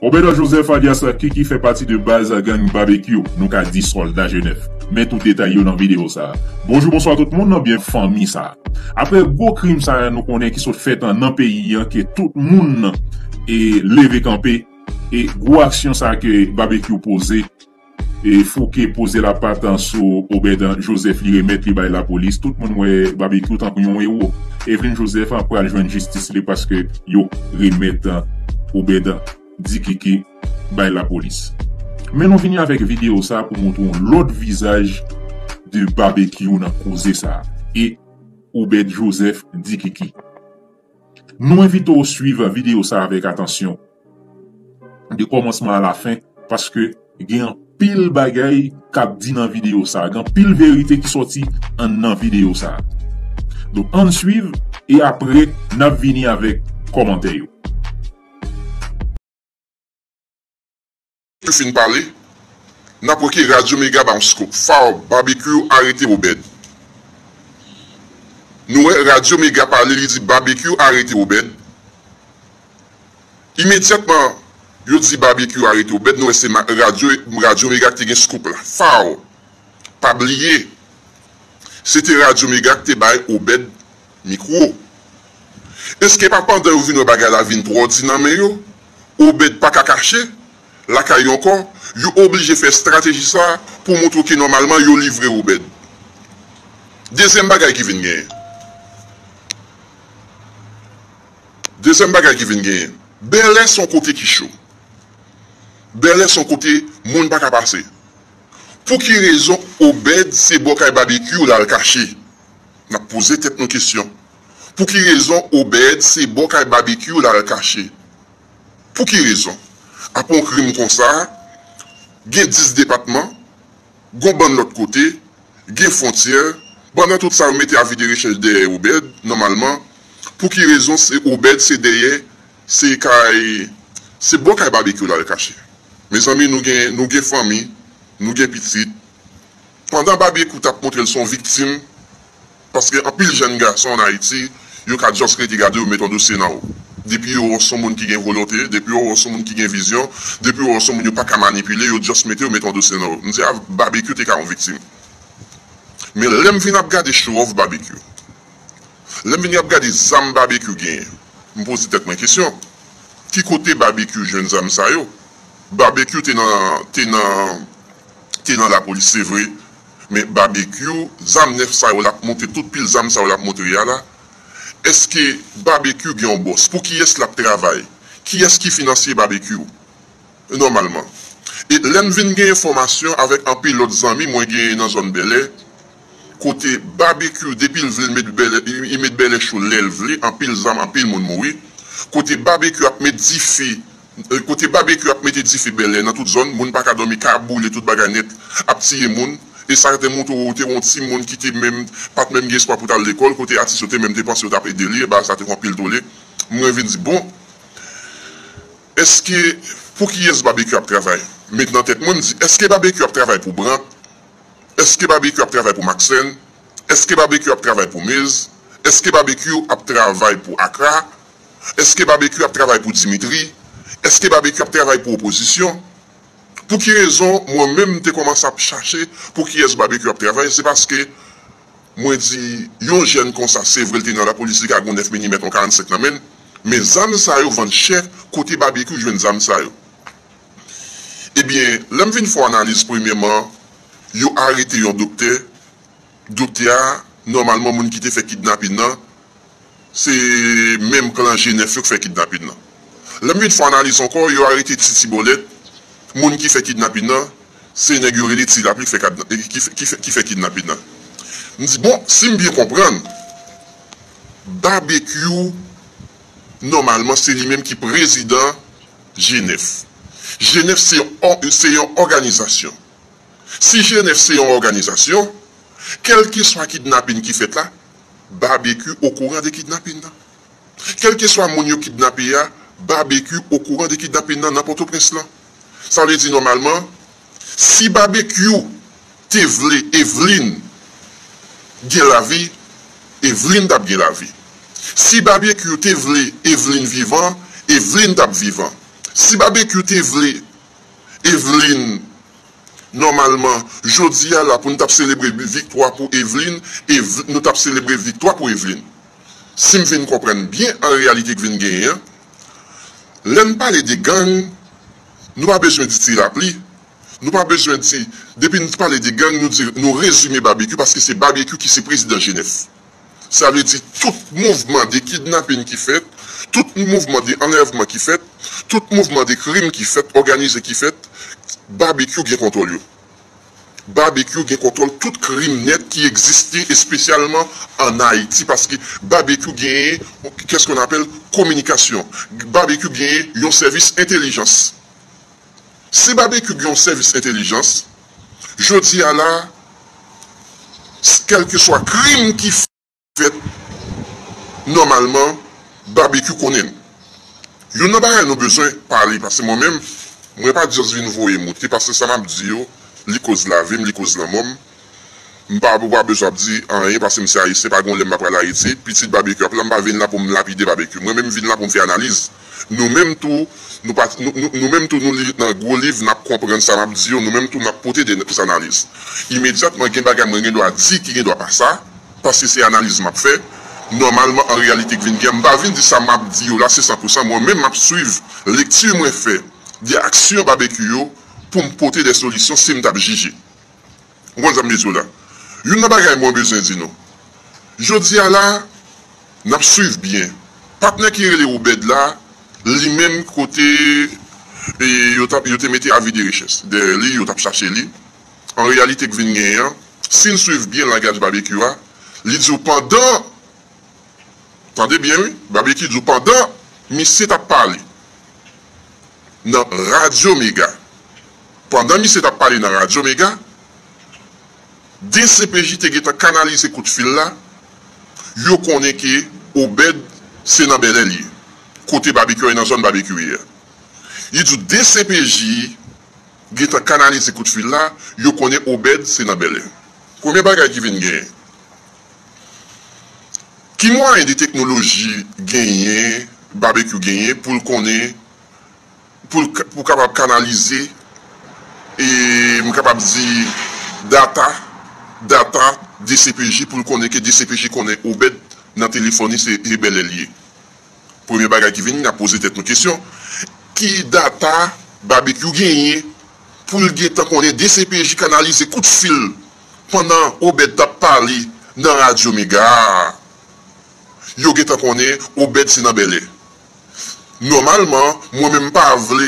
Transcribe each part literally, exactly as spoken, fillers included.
Obed Joseph alyas Kiki fè pati de baz gang Babekyou, nou ka di sòlda Jenèf. Men tout detay yo nan videyo sa a. Bonjou, bonswa tout moun, byen fanmi sa a. Apre gwo krim sa a nou konnen ki sot fèt nan peyi an, ke tout moun e leve kanpe, e gwo aksyon sa a ke Babekyou poze, e fouke poze lapat sou Obed Joseph, li remèt li bay lapolis. Tout moun wè Babekyou tankou yon ewo. Evelyn Joseph pral jwenn jistis li paske yo remèt Obed Dikiki bay lapolis. Men nou vini avèk videyo sa a pou montre yon lòt vizaj de Babekyou nan koze sa a. E Obed Joseph Dikiki. Nou envite w swiv videyo sa a avèk atansyon, de kòmansman a la fen, paske gen anpil bagay k ap di nan videyo sa a, gen anpil verite ki sòti anndan videyo sa a. Donk, ann swiv, e apre, n ap vini avèk kòmantè yo. Yo fin pale, n ap wè ke Radyo Mega ba yon scoop. Faw, Babekyou arete Obed. Nou wè Radyo Mega pale, li di Babekyou arete Obed. Imedyatman, yo di Babekyou arete Obed, nou wè se ma- Radyo, Radyo Mega ki te gen scoop la. Faw, pa bliye, se te Radyo Mega ki te bay Obed mikwo. Èske pa pandan yo vin wè bagay la vin twò di nan men yo, Obed pa ka kache lakay yo ankò, yo oblije fè estrateji sa a pou montre ke nòmalman yo livre Obed. Dezyèm bagay ki vin genyen. Dezyèm bagay ki vin genyen. Bèlè se yon kote ki cho. Bèlè se yon kote moun pa ka pase. Pou ki rezon Obed se bò kay Babekyou l al kache? N ap poze tèt nou kesyon. Pou ki rezon Obed se bò kay Babekyou l al kache? Pou ki rezon? Apre yon krim konsa, gen dis depatman, gon bann lòt kote, gen fwontyè, pandan tout sa yo mete avi de rechèch dèyè Obed, nòmalman, pou ki rezon se Obed se dèyè, se kay, se bò kay Babekyou l al kache? Mezanmi, nou gen, nou gen fanmi, nou gen pitit. Pandan Babekyou t ap montre l se yon viktim, paske anpil jèn gason ann Ayiti, yo ka just rete gade yo met yon dosye nan ou. Depi yo wè w se yon moun ki gen volonte, depi yo wè w se yon moun ki gen vizyon, depi yo wè w se yon moun yo pa ka manipile, yo just mete yo met yon dosye nan ou. M di a, Babekyou te ka yon viktim. Men lè m vin ap gade show of Babekyou, lè m vin ap gade zam Babekyou genyen, m poze tèt mwen kesyon, ki kote Babekyou jwenn zam sa yo? Babekyou te nan, te nan, te nan lapolis, se vre. Men Babekyou, zam nèf sa yo l ap montre, tout pil zam sa yo l ap montre a la, èske Babekyou gen yon bòs? Pou kiyès l ap travay? Kiyès ki finansye Babekyou? Nòmalman. E lè m vin gen enfòmasyon avèk anpil lòt zanmi mwen genyen nan zòn Bèlè, kote Babekyou, depi l vle, l met Bèlè, li met Bèlè cho lè l vle, anpil zam, anpil moun mouri. Kote Babekyou ap met dife, eh, kote Babekyou ap mete dife Bèlè nan tout zòn, moun pa ka dòmi, kay ap boule, tout bagay nèt, ap tiye moun. E sa te montre w, te yon timoun ki te menm, pa t menm gen espwa pou t al lekòl, kote atis yo te menm te panse yo t ap ede li, e bagay sa te fè anpil tole. Mwen vin di, bon, èske, pou kiyès Babekyou ap travay? Met nan tèt mwen, m di, èske Babekyou ap travay pou Brandt? Èske Babekyou ap travay pou Maxène? Èske Babekyou ap travay pou Mez? Èske Babekyou ap travay pou Akra? Èske Babekyou ap travay pou Dimitri? Èske Babekyou ap travay pou opozisyon? Pou ki rezon mwen menm m te kòmanse ap chache pou kiyès Babekyou ap travay? Se paske mwen di, yon jèn konsa, se vre l te nan lapolis, li ka gen yon nèf milimèt, yon karannsenk nan men l, men zam sa yo vann chè, kote Babekyou jwenn zam sa yo? Ebyen, lè m vin fè yon analiz, premyèman, yo arete yon doktè. Doktè a, nòmalman, moun ki te fè kidnapin nan, se menm klan Jenèf yo k fè kidnapin nan. Lè m vin fè analiz ankò, yo arete Titi Bòlèt, moun ki fè kidnapin nan, se nèg yo rele Ti Lapli k fè kadna-, ki fè, ki fè, ki fè kidnapin nan. M di, bon, si m byen konprann, Babekyou, nòmalman, se li menm ki prezidan Jenèf. Jenèf se yon, se yon òganizasyon. Si Jenèf se yon òganizasyon, kèlkeswa kidnapin ki fèt la, Babekyou okouran de kidnapin nan. Kèlkeswa moun yo kidnape a, Babekyou okouran de kidnapin nan nan Pòtoprens lan. Sa vle di, nòmalman, si Babekyou te vle Evelyn gen lavi, Evelyn t ap gen lavi. Si Babekyou te vle Evelyn vivan, Evelyn t ap vivan. Si Babekyou te vle Eveline, nòmalman, jodi a la, pou n t ap selebre viktwa pou Eveline, Eve- nou t ap selebre viktwa pou Eveline. Si m vin konprann byen an reyalite k vin genyen an, lè n pale de gang, nou pa bezwen di ti lapli, nou pa bezwen di, depi n pale de gang, nou di, nou rezime Babekyou, paske se Babekyou ki se prezidan G nèf. Sa vle di tout mouvman de kidnapin ki fèt, tout mouvman de anlèvman ki fèt, tout mouvman de krim ki fèt, òganize ki fèt, Babekyou gen kontwòl yo. Babekyou gen kontwòl tout krim nèt ki egziste, espesyalman an Ayiti, paske Babekyou genyen, qu'est-ce qu'on appelle, kominikasyon. Babekyou genyen yon sèvis entèlijans. Si Babekyou gen yon sèvis entèlijans, jodi a la, kèlkeswa krim ki fèt, nòmalman, Babekyou konnen l. Youn nan bagay nou bezwen pale, paske mwen menm, mwen pa just vin voye moute, paske sa m ap di yo, li koz lavi m, li koz lanmò m. M pa, ou pa bezwen ap di anyen, paske m se Ayisyen, pa gen yon lè m pa pral Ayiti, pitit Babekyou ap la, m pa vin la pou m lapide Babekyou. Mwen menm, m vin la pou m fè analiz. Nou menm tou, nou pa, nou, nou, nou menm tou, nou li nan gwo liv, n ap konprann sa m ap di yo, nou menm tou, n ap pote de analiz. Imedyatman, gen bagay mwen gen dwa di ki gen dwa pa sa, paske se analiz m ap fè. Nòmalman, an reyalite k vin gen, m pa vin di sa m ap di yo la, se san pou san, mwen menm m ap swiv lekti mwen fè de aksyon Babekyou yo pou m pote de solisyon si m t ap jije. Ou konn sa m vle di w la? Youn nan bagay mwen bezwen di nou. Jodi a la, n ap swiv byen. Patnè ki rele Obed la, li menm kote e, yo, t ap, yo te mete avi de rechèch dèyè li, yo t ap chache li. An reyalite k vin genyen an, si n swiv byen langaj Babekyou a, li di w pandan Tande byen wi, Babekyou di w pandan misye t ap pale nan Radyo Mega, pandan misye t ap pale nan Radyo Mega, D C P J te gentan kanalize kout fil la, yo konnen ke Obed se nan Bèlè l ye, kote Babekyou ye, nan zòn Babekyou ye a. Li di w D C P J gentan kanalize kout fil la, yo konnen Obed se nan Bèlè. Premye bagay ki vin genyen, ki mwayen de teknoloji genyen, Babekyou genyen pou l konnen, pou l ka- pou kapab kanalize, e m kapab di data, data D C P J pou l konnen ke D C P J konnen Obed nan telefòn li se e Bèlè l ye. Premye bagay ki vini, n ap poze tèt nou kesyon, ki data Babekyou genyen pou l gentan konnen D C P J kanalize kout fil pandan Obed t ap pale nan Radyo Mega a? Yo gentan konnen Obed se nan Bèlè. Nòmalman, mwen menm m pa vle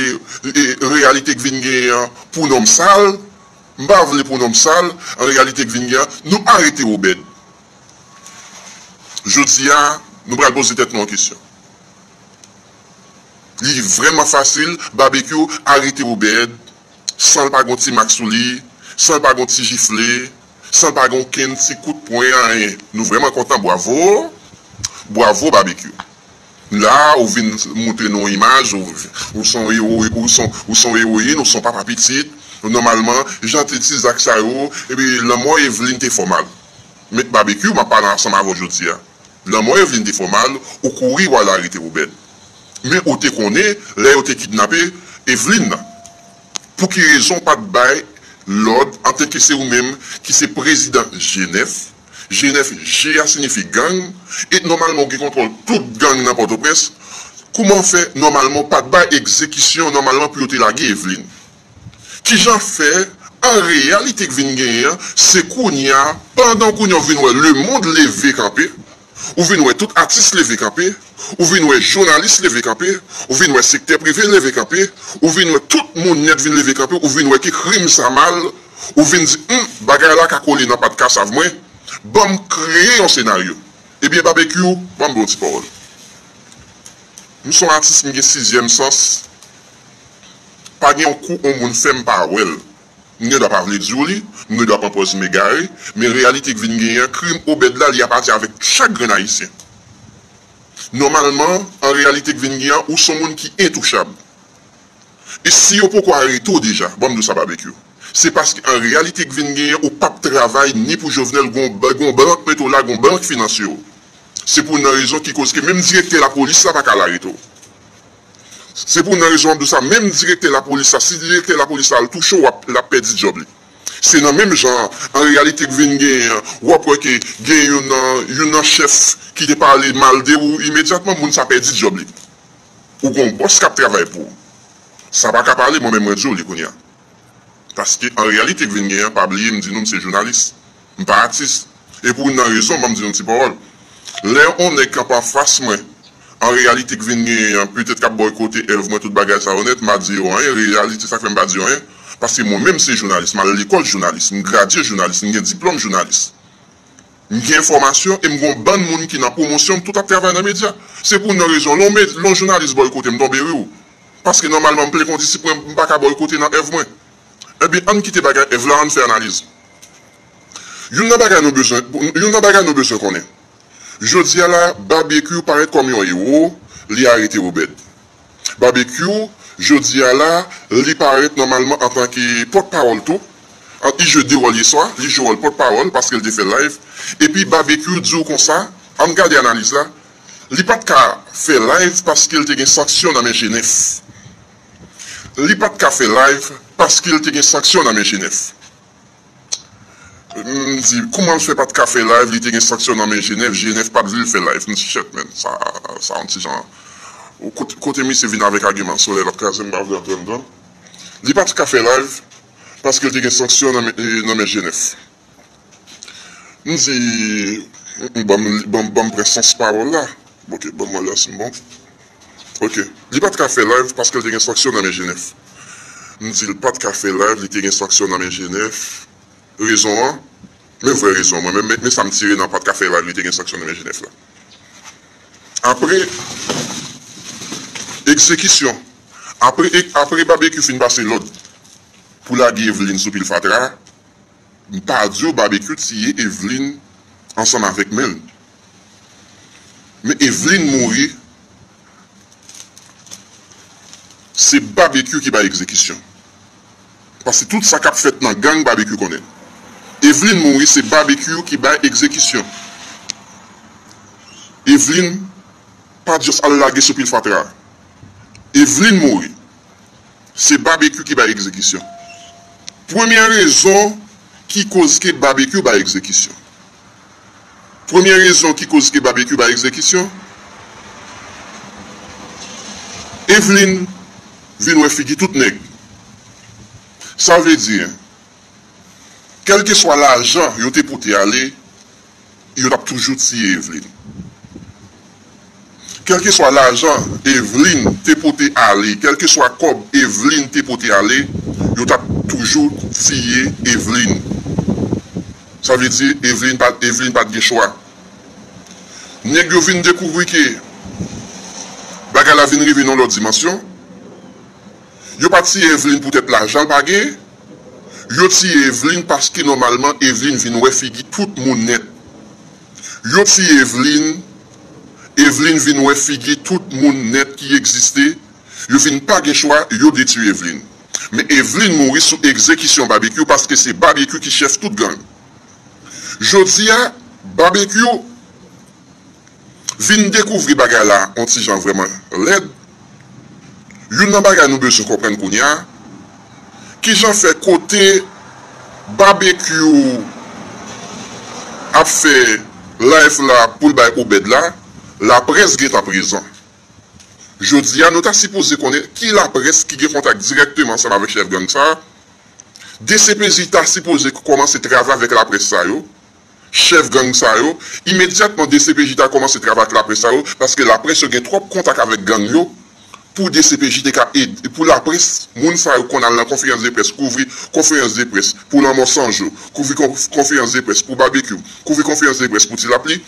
e, reyalite k vin genyen an pou non m sal, m pa vle pou non m sal, an reyalite k vin genyen an, nou arete Obed. Jodi a, nou pral poze tèt nou yon kesyon. Li vrèman fasil, Babekyou arete Obed, san l pa gon ti mak sou li, san l pa gon ti jifle, san l pa gon kenn ti kout pwen, anyen. Nou vrèman kontan, bwavo, bwavo Babekyou. La, ou vin moutre nou yon imaj, ou, ou son ewo, ou son, ou son ewoyin, ou son papa pitit. Nòmalman, jan te ti zak sa yo, epi lanmò Eveline te fè w mal. Men Babekyou, m ap pale ansanm avè w jodi a. Lanmò Eveline te fè w mal, ou kouri w al arete Obed. Men ou te konnen, lè yo te kidnape Eveline nan. Pou ki rezon w pa t bay lòd antanke se ou menm ki se prezidan G nèf? G nèf, G a siyifi gang, e nòmalman ou gen kontwòl tout gang nan Pòtoprens. Kouman fè nòmalman w pa t bay egzekisyon nòmalman pou yo te lage Eveline? Kijan fè, an reyalite k vin genyen an, se kounye a, pandan kounye a w vin wè lemonn leve kanpe, ou vin wè tout atis leve kanpe, ou vin wè jounalis leve kanpe, ou vin wè sektè prive leve kanpe, ou vin wè tout moun nèt vin leve kanpe, ou vin wè ke krim sa mal, ou vin di, hum, bagay la ka kole nan pat kasav mwen, ban m kreye yon senaryo. Ebyen, Babekyou, ban m ba w ti pawòl. M se yon atis, m gen sizyèm sans. Pa gen yon kou yon moun fè m pa wè l. M gen dwa pa vle di w li, m gen dwa pran pòz m egare, men reyalite k vin genyen an, krim Obed la, li apati avèk chak grenn Ayisyen. Nòmalman, an reyalite k vin genyen an, ou se yon moun ki entouchab. E si yo poko arete w deja, ban m di w sa, Babekyou, se paske an reyalite k vin genyen, ou p ap travay ni pou Jovenel, gon, gon blank mete w la, gon blank finanse w. Se pou nan rezon ki koz ke menm direktè lapolis la pa ka al arete w. Se pou nan rezon m ap di w sa, menm direktè lapolis la, si direktè lapolis la al touche w, w ap, l ap pèdi djòb li. Se nan menm jan an, an reyalite k vin genyen an, w ap wè ke gen youn nan, youn nan chèf ki te pale mal de ou, imedyatman moun sa pèdi djòb li. Ou gen yon bòs k ap travay pou ou. Sa pa ka pale, mwen menm mwen di w li kounye a. Paske an reyalite k vin genyen an, pa bliye m di nou m se jounalis. M pa atis. E pou youn nan rezon, ban m di nou ti pawòl. Lè yon nèg kanpe anfas mwen, an reyalite k vin genyen an, petèt k ap bòykote èv mwen, tout bagay sa yo nèt, m pa di yo anyen. Reyalite sa k fè m pa di yo anyen, paske mwen menm se jounalis, m al lekòl jounalis, m gradye jounalis, m gen diplòm jounalis. M gen enfòmasyon e m gen yon bann moun ki nan pwomosyon, m tout ap travay nan medya. Se pou youn nan rezon, lè yon med-, lè yon jounalis bòykote m, tonbe ri w. Paske nòmalman m plen kondisip mwen, m pa ka bòykote nan èv mwen. Ebyen, ann kite bagay èv la, ann fè analiz. Youn nan bagay nou bezwen, youn nan bagay nou bezwen konnen. Jodi a la, Babekyou parèt kòm yon ewo, li arete Obed. Babekyou, jodi a la, li parèt nòmalman antanke pòtpawòl tou. An, li jwe de wòl yè swa, li jwe wòl pòtpawòl paske l te fè live. Epi Babekyou di w konsa, ann gade analiz la, li pa t ka fè live paske l te gen sanksyon nan men G nèf. Li pa t ka fè live paske l te gen sanksyon nan men G nèf. M di, kouman l fè pa t ka fè live, li te gen sanksyon nan men G nèf, G nèf pa t vle l fè live. M di, shit, man, sa, sa yon ti jan. Kote, kote misye vin avèk agiman solèy l ap kraze m, m pa vle antre anndan. Li pa t ka fè live paske l te gen sanksyon nan men, nan men G nèf. M di, ban m, ban m, ban m pran sans pawòl la. Ok, ban m wè lè si m bon. Ok. Li pa t ka fè live paske l te gen sanksyon nan men G nèf. M di l pa t ka fè live, li te gen sanksyon nan men G nèf. Rezon an, men vrè rezon mwen, men, men, men sa m tire nan pa t ka fè live, li te gen sanksyon nan men G nèf la. Apre, egzekisyon. Apre, e, apre Babekyou fin pase lòd pou lage Evelyne sou pil fatra, m pa di w Babekyou tiye Evelyne ansanm avèk men l. Men Evelyne mouri, se Babekyou ki bay egzekisyon. Paske tout sa k ap fèt nan gang, Babekyou konnen. Evelyne mouri, se Babekyou ki bay egzekisyon. Evelyne pa just al lage sou pil fatra. Evelyne mouri. Se Babekyou ki bay egzekisyon. Premye rezon ki koz ke Babekyou bay egzekisyon. Premye rezon ki koz ke Babekyou bay egzekisyon, Evelyne vin wè figi tout nèg. Sa vle di, kèlkeswa lajan yo te pote ale, yo t ap toujou tiye Evelyne. Kèlkeswa lajan Evelyne te pote ale, kèlkeswa kòb Evelyne te pote ale, yo t ap toujou tiye Evelyne. Sa vle di, Evelyne pa, Evelyne pa t gen chwa. Nèg yo vin dekouvri ke bagay la vin rive nan lòt dimansyon. Yo pa tiye Evelyne poutèt lajan l pa gen. Yo tiye Evelyne paske nòmalman Evelyne vin wè figi tout moun nèt. Yo tiye Evelyne, Evelyne vin wè figi tout moun nèt ki egziste. Yo vin pa gen chwa, yo detwi Evelyne. Men Evelyne mouri sou egzekisyon Babekyou paske se Babekyou ki chèf tout gang. Jodi a, Babekyou vin dekouvri bagay la yon ti jan vrèman lèd. Youn nan bagay nou bezwen konprann kounye a, kijan fè kote Babekyou ap fè live la pou l bay Obed la, laprès gentan prezan. Jodi a, nou ta sipoze konnen ki laprès ki gen kontak dirèkteman ansanm avèk chèf gang sa a. D C P J ta sipoze kòmanse travay avèk laprès sa yo, chèf gang sa yo. Imedyatman, D C P J ta kòmanse travay ak laprès sa yo, paske laprès yo gen twòp kontak avèk gang yo pou D C P J te ka ede, pou laprès, moun sa yo konn al nan konferans de près, kouvri konferans de près pou Lanmò San Jou, kouvri kon-, konferans de près pou Babekyou, kouvri konferans de près pou Ti Lapli,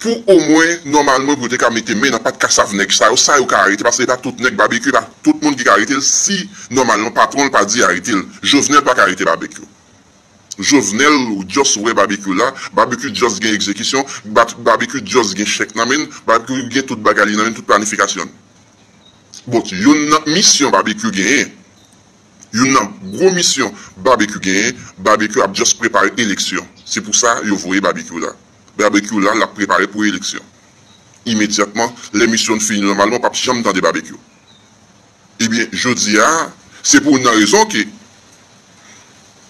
pou omwen, nòmalman, pou yo te ka mete men nan pat kasav nèg sa yo, sa yo ka arete, paske e pa tout nèg Babekyou, e pa tout moun ki ka arete l, si nòmalman patwon l pa di arete l. Jovenel pa ka arete Babekyou. Jovenel just wè Babekyou la, Babekyou just gen egzekisyon, Ba-, Babekyou just gen chèk nan men l, Babekyou gen tout bagay li nan men l, tout planifikasyon l. Bon, youn nan misyon Babekyou genyen, youn nan gwo misyon Babekyou genyen, Babekyou ap just prepare eleksyon. Se pou sa yo voye Babekyou la. Babekyou la, l ap prepare pou eleksyon. Imedyatman, lè misyon l fini, nòmalman, w p ap janm tande Babekyou. Ebyen, jodi a, se pou youn nan rezon ke,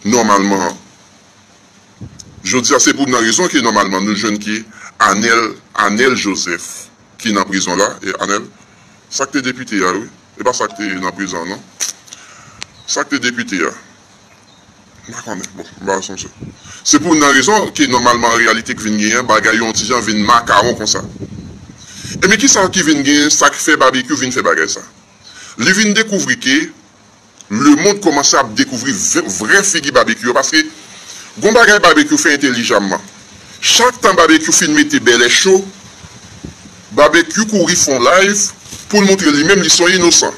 nòmalman, jodi a, se pou youn nan rezon ke, nòmalman, nou jwenn ke Anèl, Anèl Joseph, ki nan prizon la, e Anèl, sa k te depite a, wi. E pa sa k te nan prizon an, non. Sa k te depite a. M pa konnen. Bon, m pa sonje. Se pou youn nan rezon ke nòmalman an reyalite k vin genyen, bagay yo yon ti jan vin makawon konsa. Ebyen, kisa ki vin genyen, sa k fè Babekyou vin fè bagay sa? Li vin dekouvri ke lemonn kòmanse ap dekouvri v-, vrè figi Babekyou yo, paske gon bagay Babekyou fè entèlijamman. Chak tan Babekyou fin mete bèlè cho, Babekyou kouri fè yon live pou l montre li menm li se yon inosan.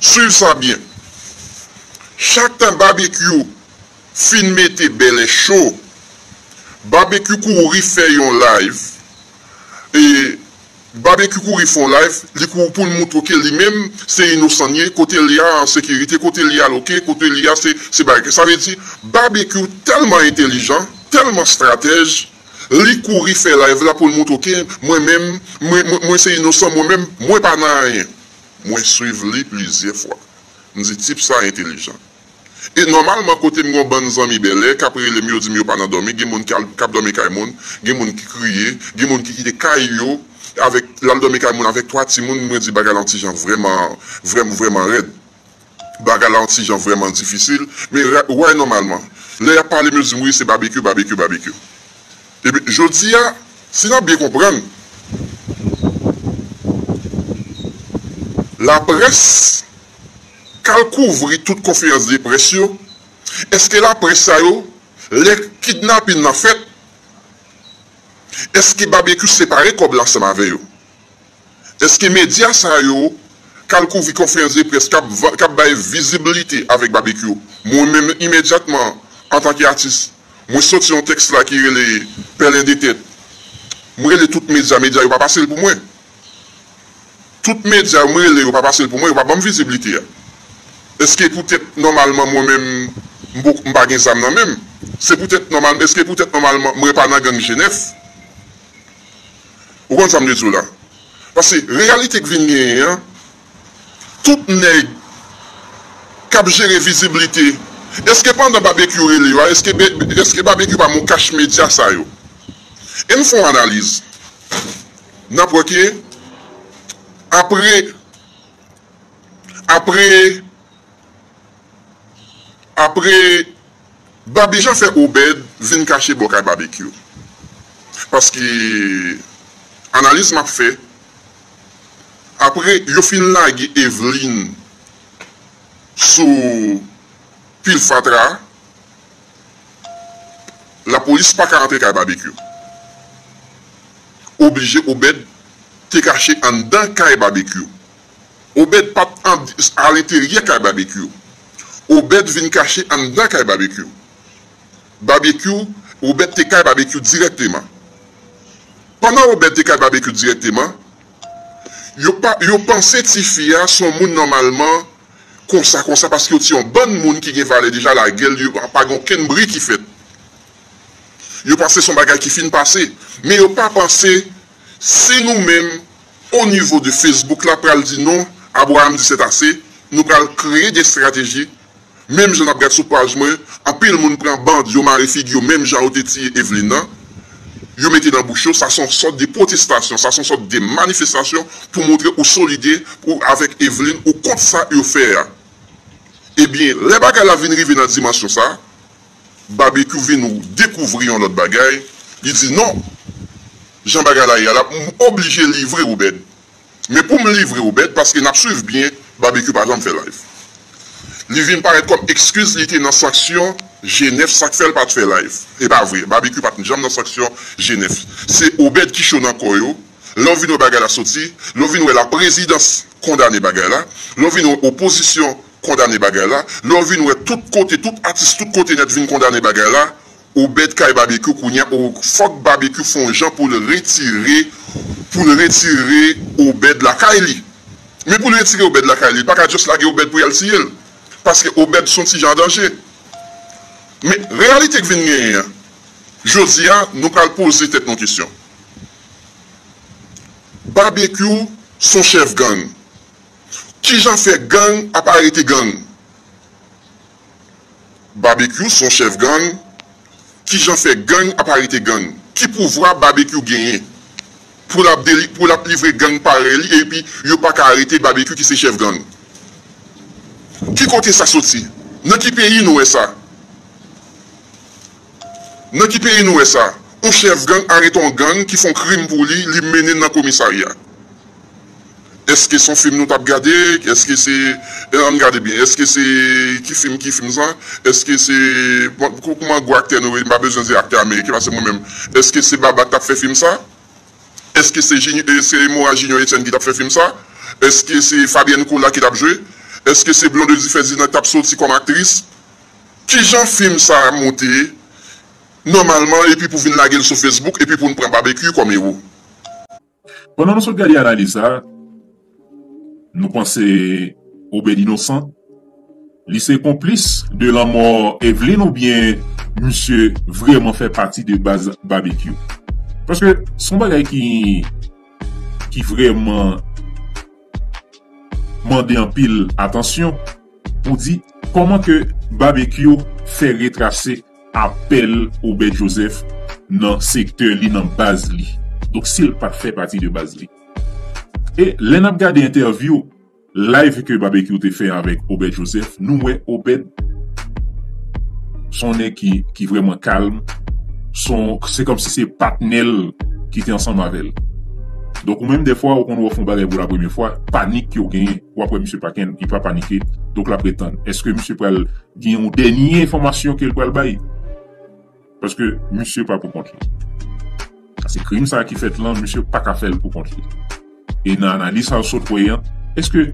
Swiv sa byen. Chak tan Babekyou fin mete bèlè cho, Babekyou kouri fè yon live. E Babekyou kouri fè yon live, li kouri pou l montre ke li menm se inosan l ye, kote l ye a an sekirite, kote l ye a l oke, kote l ye a se, se bagay. Sa vle di, Babekyou tèlman entèlijan, tèlman stratèj, li kouri fè live la pou l montre ke mwen menm, mwen, mwen, mwen se inosan, mwen menm, mwen pa nan anyen. Mwen swiv li plizyè fwa. M di tip sa entèlijan. E nòmalman, kote m gen yon bann zanmi bèlè k ap rele m, yo di m yo pa nan dòmi, gen moun k al, k ap dòmi kay moun, gen moun ki kriye, gen moun ki kite kay yo, avèk, l al dòmi kay moun avèk twa timoun, mwen di bagay la yon ti jan vrèman, vrèman, vrèman rèd. Bagay la yon ti jan vrèman difisil, men ra-, wè nòmalman, lè y ap pale m, yo di m wi, se Babekyou, Babekyou, Babekyou. Ebyen, jodi a, si n ap byen konprann, laprès k al kouvri tout konferans de près yo, èske laprès sa yo, lè kidnapin nan fèt, èske Babekyou separe kòb la ansanm avè yo? Èske medya sa yo k al kouvri konferans de près k ap va-, k ap bay vizibilite avèk Babekyou? Mwen menm, imedyatman, antanke atis, mwen soti yon tèks la ki rele Pèlen de tèt. Mwen rele tout medya, medya yo pa pase l pou mwen. Tout medya yo, mwen rele yo pa pase l pou mwen, yo pa ban m vizibilite a. Èske poutèt nòmalman mwen menm, m poko, m pa gen zam nan men m? Se poutèt nòmal, èske poutèt nòmalman mwen pa nan gang G nèf? Ou konn sa m vle di w la? Paske reyalite k vin genyen an, tout nèg k ap jere vizibilite, èske pandan Babekyou rele yo a, èske be-, èske Babekyou pa monkache medya sa yo? E n fè yon analiz. N ap wè ke apre, apre, apre Babejan fè Obed vin kache bò kay Babekyou. Paske analiz m ap fè, apre yo fin lage Eveline sou pil fatra, lapolis pa ka antre kay Babekyou. Oblije Obed te kache anndan kay Babekyou. Obed pa t an-, alenteryè kay Babekyou. Obed vin kache anndan kay Babekyou. Babekyou, Obed te kay Babekyou dirèkteman. Pandan Obed te kay Babekyou dirèkteman, yo pa, yo panse tifi a se yon moun nòmalman konsa, konsa, paske yo te yon bann moun ki gen valè deja, lagèl, yo pa gen okenn bri ki fèt. Yo panse se yon bagay ki fin pase. Men yo pa panse si nou menm, o nivo de Facebook la, pral di non, Abraham di c'est assez, nou pral kreye de estrateji. Menm jan n ap gad sou paj mwen, anpil moun pran band, yo mare figi yo, menm jan yo te tiye Eveline nan. Yo mete nan bouch yo, sa se yon sòt de pwotestasyon, sa se yon sòt de manifestasyon pou montre ou solidè ou avèk Eveline, ou kont sa yo fè a. Ebyen, lè bagay la vin rive nan dimansyon sa, Babekyou vin dekouvri yon lòt bagay, li di non, jan bagay la ye a la, m oblije livre Obed. Men pou m livre Obed, paske n ap swiv byen, Babekyou pa janm fè live. Li vin parèt kòm ekskiz, li te nan sanksyon G nèf, sa k fè l pa t fè live. E pa vre, Babekyou pa t janm nan sanksyon G nèf. Se Obed ki cho nan kò yo. Lè w vin wè bagay la soti, lè w vin wè laprezidans kondane bagay la, lè w vin wè opozisyon kondane bagay la, lè w vin wè tout kote, tout atis, tout kote nèt vin kondane bagay la, Obed kay Babekyou kounye a, o, fòk Babekyou fè yon jan pou l retire, pou l retire Obed lakay li. Men pou l retire Obed lakay li, li pa ka just lage Obed pou y al tiye l. Paske Obed se yon ti jan an danje. Men reyalite k vin genyen an, jodi a, nou pral poze tèt nou kesyon. Babekyou se yon chèf gang. Kijan fè gang ap arete gang? Babekyou se yon chèf gang. Kijan fè gang ap arete gang? Ki pouvwa Babekyou genyen pou l ap deli-, pou l ap livre gang parèy li epi yo pa ka arete Babekyou ki se chèf gang? Ki kote sa soti? Nan ki peyi nou wè sa? Nan ki peyi nou wè sa? Yon chèf gang arete yon gang ki fè yon krim pou li, li mennen l nan komisarya. Èske se yon fim nou t ap gade? Èske se, e, ann gade byen. Èske se, ki fim, ki fim sa? Èske se, bon, kou-, kouman gwo aktè nou rele? M pa bezwen di aktè ameriken, paske mwen menm, èske se Baba k t ap fè fim sa? Èske se Jini-, e, se Mora Junior Etienne ki t ap fè fim sa? Èske se Fabienne Cola ki t ap jwe? Èske se Blondedy Ferdinand k t ap soti kòm aktris? Kijan fim sa a monte nòmalman epi pou vin lage l sou Facebook epi pou n pran Babekyou kòm ewo? Pandan nou sot gade analiz sa, nou panse Obed inosan? Li se konplis de lanmò Evelyn oubyen misye vrèman fè pati de baz Babekyou? Paske se yon bagay ki, ki vrèman mande anpil atansyon pou di kòman ke Babekyou fè retrase apèl Obed Joseph nan sektè li, nan baz li. Donk, si l pa t fè pati de baz li. E lè n ap gade entèvyou live ke Babekyou te fè avèk Obed Joseph, nou wè Obed se yon nèg ki, ki vrèman kalm. Se yon, se kòmsi se patnè l ki te ansanm avè l. Donk, ou menm, dèfwa, ou konn wè w fè yon bagay pou la premyè fwa, panik ke w genyen. W ap wè misye pa ken-, li pa panike. Donk, l ap ret tann. Èske misye pral gen yon dènye enfòmasyon ke l pral bay? Paske misye pa pou kont li. Se krim sa ki fèt lan, misye pa ka fè l pou kont li. E nan analiz sa w sot wè an, èske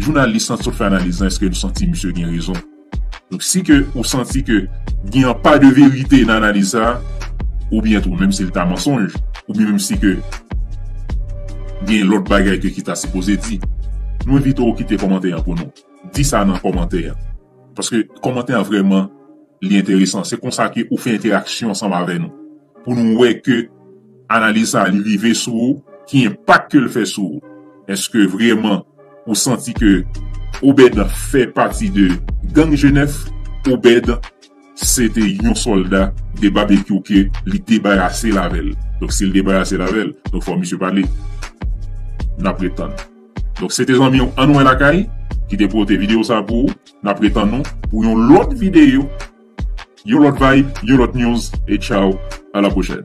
jounalis lan sot fè analiz lan, èske nou santi misye gen rezon? Donk, si ke ou santi ke gen yon pa de verite nan analiz sa, oubyen tou, menm si l ta mansonj, oubyen menm si ke gen lòt bagay ke ki ta sipoze di, nou envite w kite kòmantè an pou nou. Di sa nan kòmantè an. Paske kòmantè an vrèman, li enteresan. Se konsa ke ou fè entèraksyon ansanm avè nou. Pou nou wè ke analiz sa a, li rive sou ou, ki enpak ke l fè sou ou. Èske vrèman ou santi ke Obed fè pati de gang G nèf? Obed, se te yon sòlda de Babekyou ke li debarase l avè l. Donk, si l debarase l avè l, donk fò misye pale. N ap ret tann. Donk, se te zanmi w Anwen Lakay ki te pote videyo sa pou ou. N ap ret tann nou pou yon lòt videyo, yon lòt vibe, yon lòt news, e tchaw, a la pwochèn.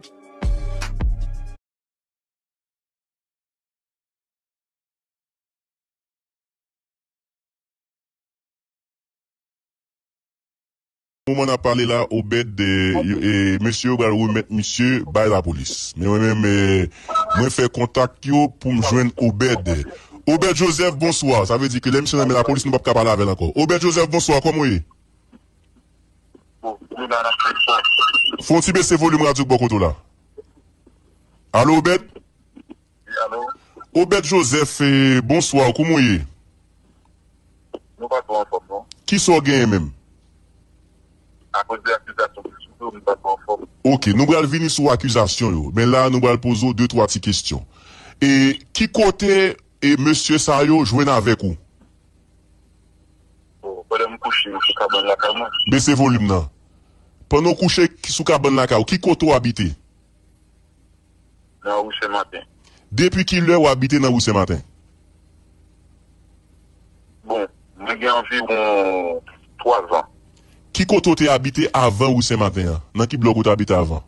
Moman n ap pale la, Obed, e, e, mesye yo pral remèt misye bay lapolis. Men mwen menm, e, mwen fè kontak yo pou m jwenn Obed. Obed Joseph, bonswa. Sa vle di ke lè misye nan men lapolis, nou p ap ka pale avè l ankò. Obed Joseph, bonswa. Kòman w ye? Bon, nou la, n ap fè fò. Fè yon ti bese volim radyo k bò kote w la. Alo, Obed? Wi, alo. Obed Joseph, e, bonswa, kòman w ye? Nou pa twò anfòm, non. Kisa w genyen menm? Akoz de akizasyon ki sou do, nou pa twò anfòm. Ok, nou pral vini sou akizasyon yo. Men la, nou pral poze w de, twa ti kesyon. E ki kote, e, mesye sa yo jwenn avèk ou? Bon, pandan m kouche sou kabann lakay mwen. Bese volim nan. Pandan w kouche sou kabann lakay ou, ki kote w abite? Nan ri Sen Maten. Depi ki lè w abite nan ri Sen Maten? Bon, mwen gen anviwon twa zan. Ki kote w te abite avan ri Sen Maten an? Nan ki blòk ou te abite avan?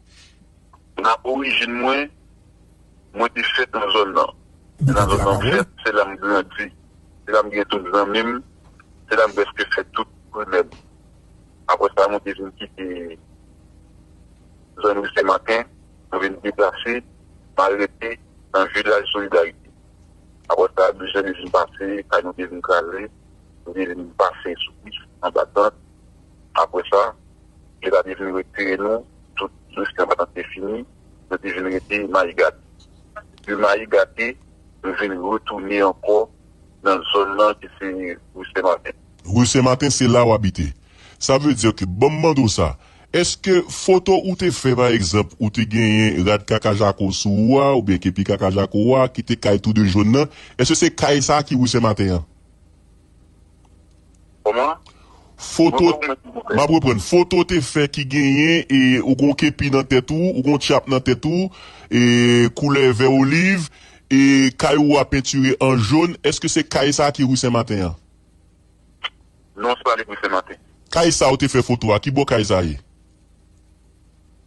Nan orijin mwen, mwen te fèt nan zòn nan. Se nan zòn nan m fèt, se la m grandi. Se la m gen tout zanmi m. Se la m prèske fè tout primè m. Apre sa, mwen te vin kite zòn ri Sen Maten, mwen vin deplase, m al rete nan vilaj Solidarite. Apre sa, de jan de vin pase, kay nou te vin kraze, nou te vin pase sou pis, anba tant. Apre sa, yo ta te vin retire nou, tout reske anba tant te fini, nou te vin rete Mayi Gate. De Mayi Gate, nou vin retounen ankò nan zòn nan ki se ri Sen Maten. Ri Sen Maten, se la w abite. Sa vle di ke, ban m mande w sa, Èske foto ou te fè, pa egzanp, ou te genyen rad kaka jako sou ou a, oubyen kepi kaka jako a, ki te kay tou de jòn nan, èske se kay sa ki ri Senmaten an? Kòman? Foto, m ap reprann. Foto te fè ki genyen, e, ou gon kepi nan tèt ou, ou gon tchap nan tèt ou, e, koulè vè oliv, e, kay ou a pentire an jòn, èske se kay sa ki ri Senmaten an? Non, se pa li ri Senmaten. Kay sa ou te fè foto a, ki bò kay sa ye?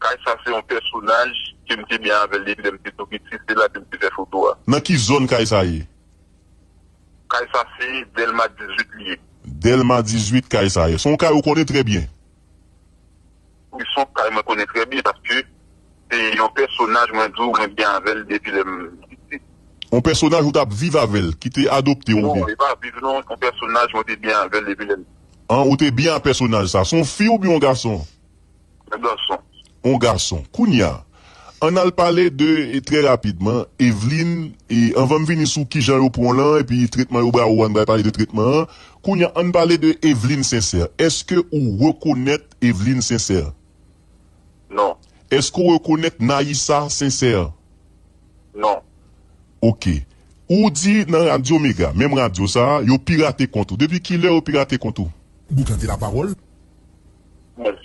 Kay sa se yon pèsonaj ke m te byen avè l depi lè m te tou piti, se la ke m te fè foto a. Nan ki zòn kay sa ye? Kay sa se Dèlma dizuit li ye. Dèlma dizuit kay sa ye. Se yon kay ou konnen trè byen. Wi, se yon kay mwen konnen trè byen paske se yon pèsonaj mwen di w mwen byen avè l depi lè m piti. Yon pèsonaj ou t ap viv avè l, ki te adopte w oubyen? Non, e pa viv non, yon pèsonaj mwen te byen avè l depi lè m. An, ou te byen ak pèsonaj sa. Se yon fi oubyen yon gason? Yon gason. Yon gason. Kounye a, ann al pale de, e, trè rapidman, Evelyne, e, anvan m vini sou kijan yo pran w lan, epi tretman yo ba ou an, ann pale de tretman an. Kounye a, ann pale de Evelyne Sincère. Èske ou rekonèt Evelyne Sincère? Non. Èske ou rekonèt Naïssa Sincère? Non. Ok. Ou di nan Radyo Mega, menm radyo sa a, yo pirate kont ou. Depi kilè yo pirate kont ou? Boukante lapawòl. Bon.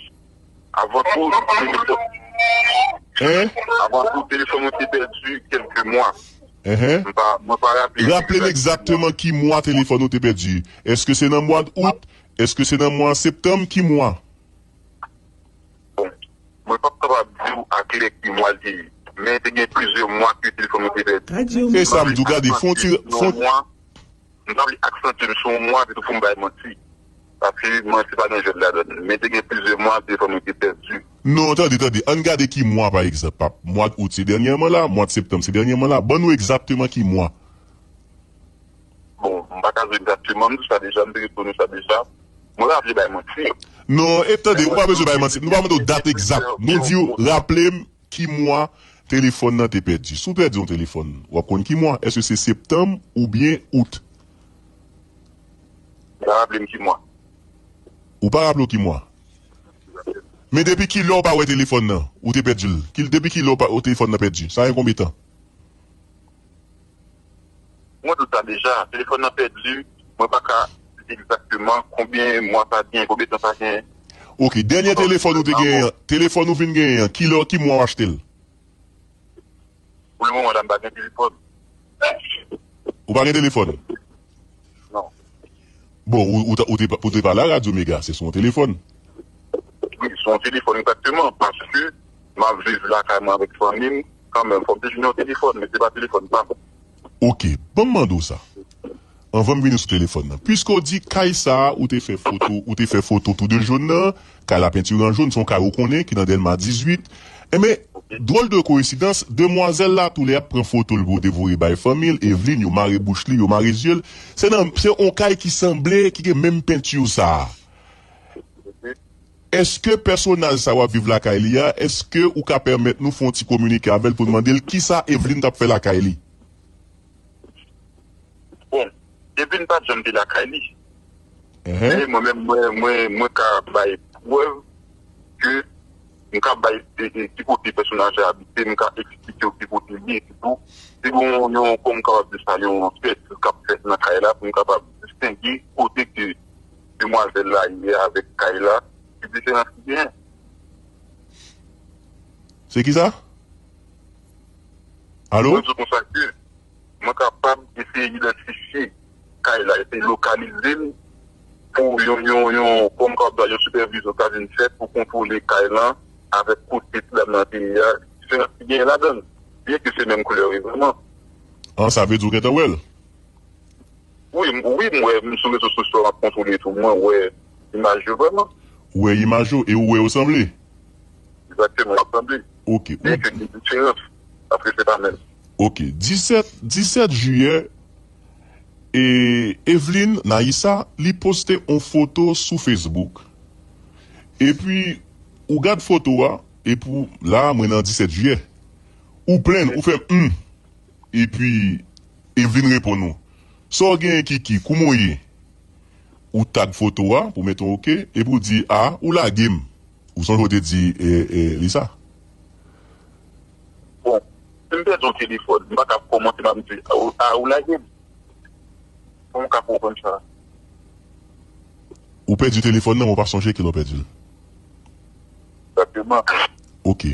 Avan tou, telefòn. Hein? Avan tou, telefòn mwen te pèdi kèlke mwa. Enhen. Mwen pa, mwen pa raple. Raple m egzakteman ki mwa telefòn ou te pèdi. Èske se nan mwa out? Èske se nan mwa septanm? Ki mwa? Bon, mwen p ap kapab di w aklè ki mwa l te ye, men te gen plizyè mwa ke telefòn mwen te pèdi. Radyo. Se sa m di w, gade, fon ti, fon. Mwen, m pa vle aksantye m sou yon mwa, epi tou pou m bay manti. Paske manti pa gen jwèt ladan l. Men te gen plizyè mwa telefòn mwen te pèdi. Non, tande, tande. Ann gade ki mwa, pa egzanp. Mwa out se dènyèman la, mwa septanm se dènyèman la. Ban nou egzakteman ki mwa. Bon, m pa ka di w egzakteman, m di w sa deja, m te reponn ou sa deja. Mwen pa vle bay manti. Non, e tande, ou pa bezwen bay manti. Nou pa mande w dat egzak. Nou di w, raple m ki mwa telefòn nan te pèdi. Si w pèdi yon telefòn, w ap konn ki mwa. Èske se septanm oubyen out? M pa raple m ki mwa. Ou pa raple w ki mwa? Men depi kilè w pa wè telefòn nan, ou te pèdi l? Ki, depi kilè w pa, w telefòn nan pèdi? Sa gen konbyen tan? Mwen di w sa deja, telefòn nan pèdi, mwen pa ka di egzakteman konbyen mwa sa gen, konbyen tan sa gen. Ok, dènyè telefòn ou te genyen an, telefòn ou vin genyen an, kilè, ki mwa w achte l? Pou le moman la, m pa gen telefòn. Ou pa gen telefòn? Non. Bon, ou, ou, ta- ou te, ou te pa la Radyo Mega, se sou yon telefòn. Wi, sou yon telefòn egzakteman, paske m ap viv lakay mwen avèk fanmi m, kanmenm, fò m te jwenn yon telefòn, men se pa telefòn pa m. Ok, ban m mande w sa. Anvan m vini sou telefòn nan. Piske w di kay sa a, ou te fè foto, ou te fè foto tou de jòn nan, kay la pentire an jòn, se yon kay ou konnen ki nan Dèlma dizuit. Enben, dwòl de koyensidans, demwazèl la toulè ap pran foto l pou te voye bay fanmi l, Evelyne, yo mare bouch li, yo mare zye l. Se nan, se yon kay ki sanble, ki gen menm penti sa a. Èske pèsonaj sa w ap viv lakay li a, èske ou ka pèmèt nou fè yon ti kominike avè l pou n mande l kisa Evelyne t ap fè lakay li? Bon, Evelyne pa t janm te lakay li. Enhen. Men mwen menm, mwen, mwen, mwen ka bay prèv ke m ka bay e, e, ki kote pèsonaj la abite, m ka eksplike w ki kote li ye, epitou, se yon, yon, kòman m kapab di sa, yon ankèt k ap fèt nan kay la pou m kapab distenge kote ke demwazèl la ye avèk kay la, ki diferans ki genyen. Se kisa? Alo? Mwen di w konsa ke mwen kapab eseye idantifye kay la, eseye lokalize l pou yon, yon, yon, kòman m kapab di, yon sipèvizyon ka vin fèt pou kontwole kay lan avèk kote ti dam nan te ye a, diferans ki genyen ladan l, byen ke se menm koulè yo vrèman. An, sa vle di w gentan wè l? Wi, m- wi, m wè, m sou rezo sosyo, m ap kontwole tou, mwen wè imaj yo vrèman. Ou wè imaj yo e ou wè yo sanble? Egzakteman, yo sanble. Ok. Byen ke gen diferans, paske se pa menm. Ok, disèt, disèt jiyè, e Evelyne Naïssa, li poste yon foto sou Facebook. Epi, ou gad foto a, epi la, mwen nan disèt jiyè. Ou plenn, ou fè m. Epi, Evelyne reponn ou. Sa w genyen, Kiki? Kouman w ye? Ou tag foto a, pou mete yon ok, epi ou di, a, ou lage m. Ou sonje w te di e, e, li sa? Bon, si m pèdi yon telefòn, m pa ka kòmanse m ap di, a ou, a ou lage m. Kòman w ka konprann sa? Ou pèdi telefòn nan, men w pa sonje kilè w pèdi l. Egzakteman. Ok.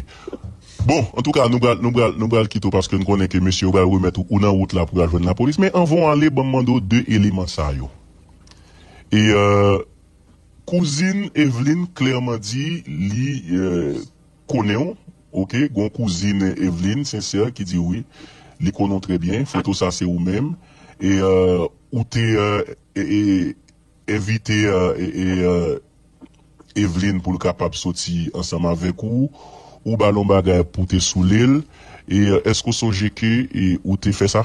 Bon, antouka, nou pral, nou pral, nou pral kite w paske n konnen ke mesye yo pral remèt ou, ou nan wout la pou w al jwenn lapolis. Men anvan w ale, ban m mande w de eleman sa yo. E, euh, kouzin Eveline klèman di li, euh, konnen w, ok? Gon kouzin Eveline, Sensè, ki di wi, li konnen w trè byen, foto sa se ou menm. E, euh, ou te, euh, e, e, envite, euh, e, e, euh, Eveline pou l kapab soti ansanm avèk ou, ou ba l yon bagay pou te soule l, e, euh, èske w sonje ke, e, ou te fè sa?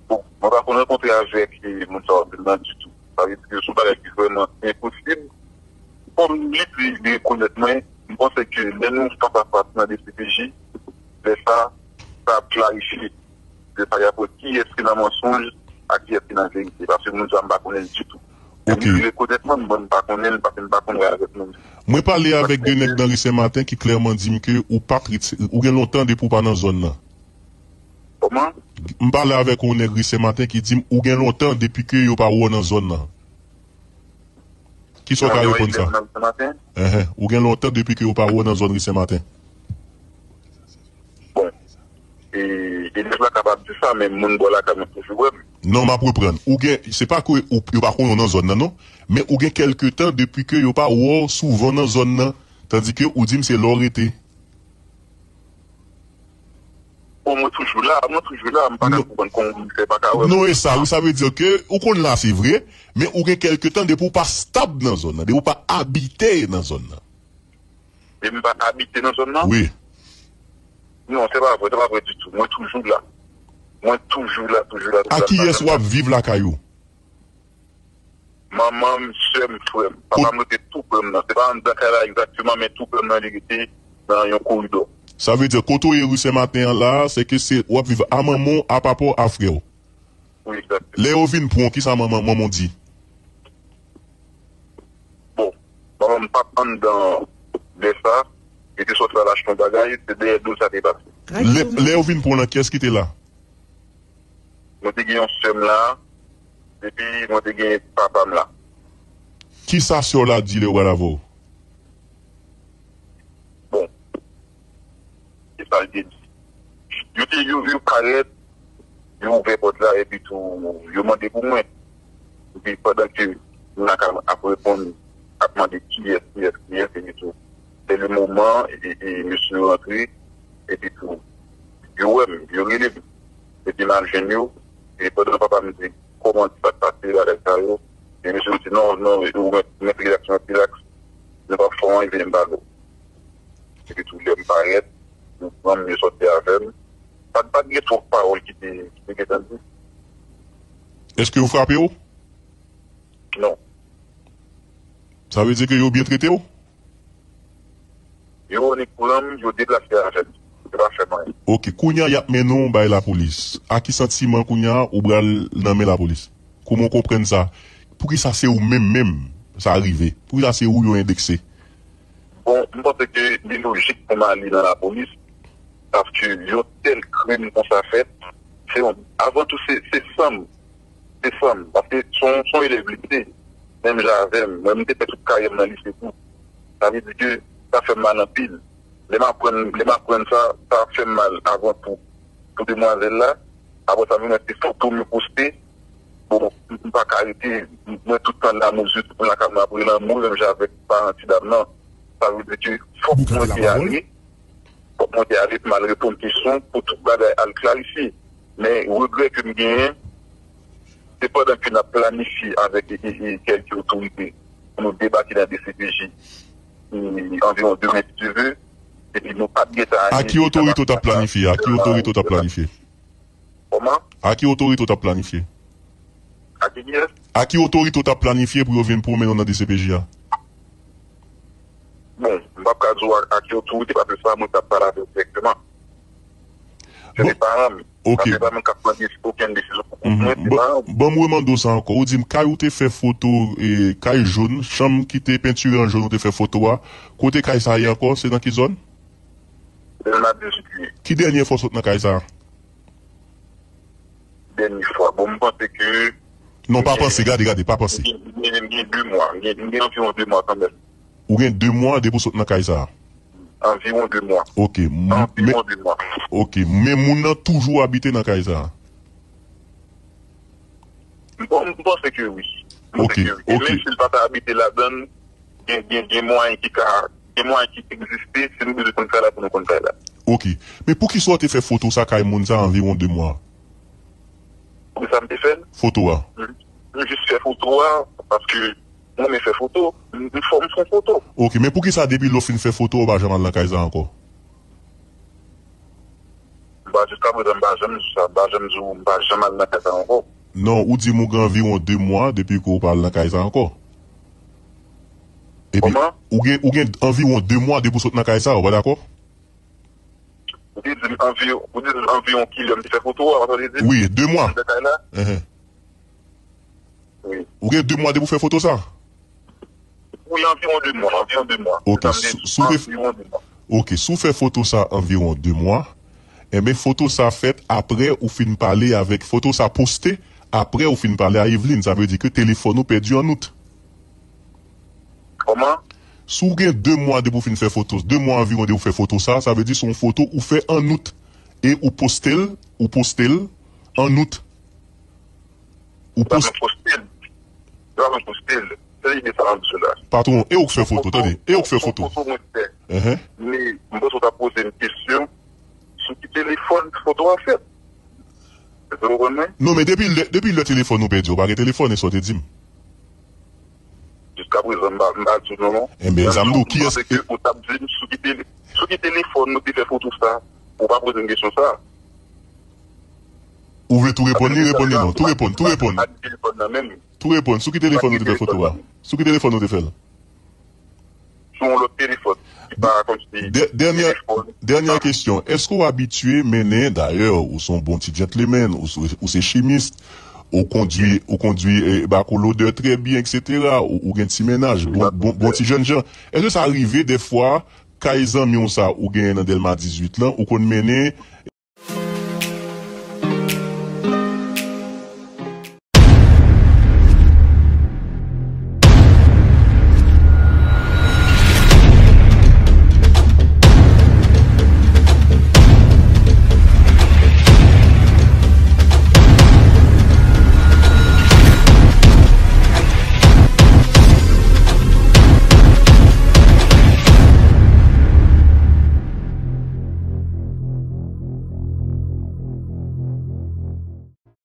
Bon, mwen pa konn rankontre avèk, e, moun sa w ap di m nan ditou. Sa vle di ke se yon bagay ki vrèman enposib. Kòm li di, li rekonèt mwen, m panse ke lè nou fas a fas nan D C P J, lè sa, sa ap klarifye de sa y ap wè kiyès ki nan mansonj ak kiyès ki nan verite. Paske moun sa m pa konnen l ditou. Ok. Li rekonèt mwen, mwen m pa konnen l, paske m pa konn wè avèk moun. Mwen pale avèk de nèg nan ri Senmaten ki klèman di m ke ou pa t ret, ou gen lontan depi w pa nan zòn nan. Kòman? M pale avèk yon nèg ri Senmaten ki di m ou gen lontan depi ke yo pa wè w nan zòn nan. Kisa w ka reponn sa? Enhen. Ou gen lontan depi ke yo pa wè w nan zòn ri Senmaten. Bon. E, e nèg la kapab di sa, men moun bò lakay mwen toujou wè m. Non, m ap reprann. Ou gen, se pa ke ou, yo pa konnen w nan zòn nan, non. Men ou gen kèlke tan depi ke yo pa wè w souvan nan zòn nan. Tandike ou di m se la w rete. Bon, mwen toujou la, mwen toujou la, m pa ka konprann kòman moun fè pa ka wè m. Non, e sa, wi, sa vle di ke ou konn la, se vre, men ou gen kèlke tan depi w pa stab nan zòn nan, depi w pa abite nan zòn nan. Depi m pa abite nan zòn nan? Wi. Non, se pa vre, se pa vre ditou. Mwen toujou la. Mwen toujou la, toujou la, toujou la. Ak kiyès w ap viv lakay ou? Manman m, sè m, frè m. Papa m rete tou pre m nan. Se pa anndan kay la egzakteman, men tou pre m nan li rete nan yon koridò. Sa vle di, kote w ye ri Senmaten an la, se ke se w ap viv a manman w, a papa w, a frè w. Wi, egzakteman. Lè yo vin pran w, kisa manman, manman w di? Bon, manman m pa t anndan lè sa, li te sòti al achte yon bagay, se dèyè do l sa te pase. Lè, lè yo vin pran w lan, kiyès ki te la? Mwen te gen yon sè m la, epi mwen te gen papa m la. Kisa sè w la di lè yo pral avè w? Bon, se sa l te di. Yo te, yo, yo parèt, yo ouvè pòt la, epi tou, yo mande pou mwen. Epi pandan ke m nan kay ap reponn, ap mande kiyès, kiyès, kiyès, epi tou. Se le moman, e, e, e mesye yo rantre, epi tou, yo wè m, yo rele m. Epi m al jwenn yo, e pandan papa m di, kòman sa k pase, bagay sa yo, e mesye yo di, non, non, ou mèt, mèt rilaks, mèt rilaks, nou p ap fè w anyen, vini m pale w. Epi tou, lè m parèt, yo pran m, yo sòti avè m. Pa t, pa t gen twòp pawòl ki te, ki te gentan di. Èske yo frape w? Non. Sa vle di ke yo byen trete w? Yo vini pran m, yo deplase avè m. Yo pa fè m anyen. Ok, kounye a y ap mennen w bay lapolis. A ki santiman kounye a ou pral nan men lapolis? Kòman w konprann sa? Poukisa se ou menm menm sa rive? Poukisa se ou yo endekse? Bon, m panse ke li lojik pou m ale nan lapolis, paske yon tèl krim konsa fèt, se yon, avan tou, se, se san m, se san m, paske se yon, se yon elèv lise, menm jan avè m, mwen, m te fè tout karyè m nan lise tou. Sa vle di ke sa fè m mal anpil. Lè m aprann, lè m aprann sa, sa fè m mal avan tou. Pou demwazèl la, apre sa, m wè se foto m yo poste, bon, m, m pa ka rete, m, mwen tout tan la, mwen jis pou lakay mwen ap rele anmou, menm jan avèk paran ti dam nan. Sa vle di ke fòk mwen te ale, fòk mwen te ale pou m al reponn kesyon, pou tout bagay al klarifye. Men regrè ke m genyen, se pandan ke n ap planifye avèk, e, e, e, kèlke otorite pou nou debake nan D C P J, e, anviwon demen si Dye ve, epi nou pa t gentan. A ki otorite w t ap planifye? A ki otorite w t ap planifye? Kòman? A ki otorite w t ap planifye? A ki kiyès? A ki otorite w t ap planifye pou yo vin pran w mennen w nan D C P J a? Bon, m p ap ka di w a, a ki otorite, paske se pa mwen k t ap pale avè w dirèkteman. Se te paran m. Ok. Sa fè pa menm k ap pran des- okenn desizyon pou kont mwen, se pa. Ban m remande w sa ankò. Ou di m kay ou te fè foto, e, kay jòn, chanm ki te pentire an jòn ou te fè foto a. Kote kay sa ye ankò? Se nan ki zòn? Dèlma dizuit li ye. Ki dènye fwa w sot nan kay sa? Dènye fwa. Bon, m panse ke. Non, pa panse, gade, gade, pa panse. M gen, m gen, m gen de mwa. M gen, m gen anviwon de mwa kanmenm. Ou gen de mwa depi w sot nan kay sa? Anviwon de mwa. Ok. Anviwon de mwa. Ok. Men moun nan toujou abite nan kay sa? Bon, m panse ke wi. M panse ke wi. E menm si l pa ta abite ladan l, gen, gen, gen mwayen ki ka, gen mwayen ki egziste, si nou bezwen konn kay la, pou nou konn kay la. Ok. Men poukisa w te fè foto sa kay moun sa anviwon de mwa? Poukisa m te fè l? Foto a. M, m jis fè foto a, paske mwen renmen fè foto. M, m fò m fè foto. Ok, men poukisa depi lè w fin fè foto a, w pa janm al nan kay sa ankò? M pa, jiska prezan, m pa janm di sa. M pa janm di w, m pa janm al nan kay sa ankò. Non, ou di m ou gen anviwon de mwa depi ke w pa al nan kay sa ankò. Epi, ou gen, ou gen anviwon de mwa depi w sot nan kay sa, ou pa dakò? Ou te di m anviwon, ou te di m anviwon kilè m te fè foto a, ou te di? Wi, de mwa. Nan kay la? Wi. Ou gen de mwa depi w fè foto sa? Wi, anviwon de mwa, anviwon de mwa. Ok, si w fè foto sa anviwon de mwa, enben, foto sa fèt apre ou fin pale avèk, foto sa poste apre ou fin pale a Eveline. Sa vle di ke telefòn ou pèdi an out. Kòman? Si w gen de mwa depi w fin fè foto, de mwa anviwon depi w fè foto sa, sa vle di se yon foto ou fè an out. E ou poste l, ou poste l an out. Ou poste l. Patwon, e ou k fè foto, tande, e ou k fè foto. Foto mwen fè. Men m panse w ta poze m kesyon sou ki telefòn foto a fèt. Èske w konprann mwen? Non, men depi lè, depi lè telefòn ou pèdi, ou pa gen telefòn, e sa w te di m. Jiska prezan, m pa, m pa di w non, non. Enben, sa m di w, kiyès? M panse ke ou t ap di m sou ki tele-, sou ki telefòn nou te fè foto sa. Ou pa poze m kesyon sa. Ou vle tou reponn li, reponn li non. Tou reponn, tou reponn. Tou reponn, sou ki telefòn nou te fè foto a? Sou ki telefòn nou te fè l? Sou yon lòt telefòn. Ki pa kòmsi. Dènyè kesyon. Èske w abitye mennen, dayè, ou se yon bon ti gentleman, ou se, ou se chimis, ou kondwi, ou kondwi, eh, bako lodè trè byen, etsetera, ou, ou gen ti mennaj, bon, bon, bon ti jènjan. Èske sa rive dèfwa, kay zanmi w sa ou genyen nan Dèlma dizuit lan, ou konn mennen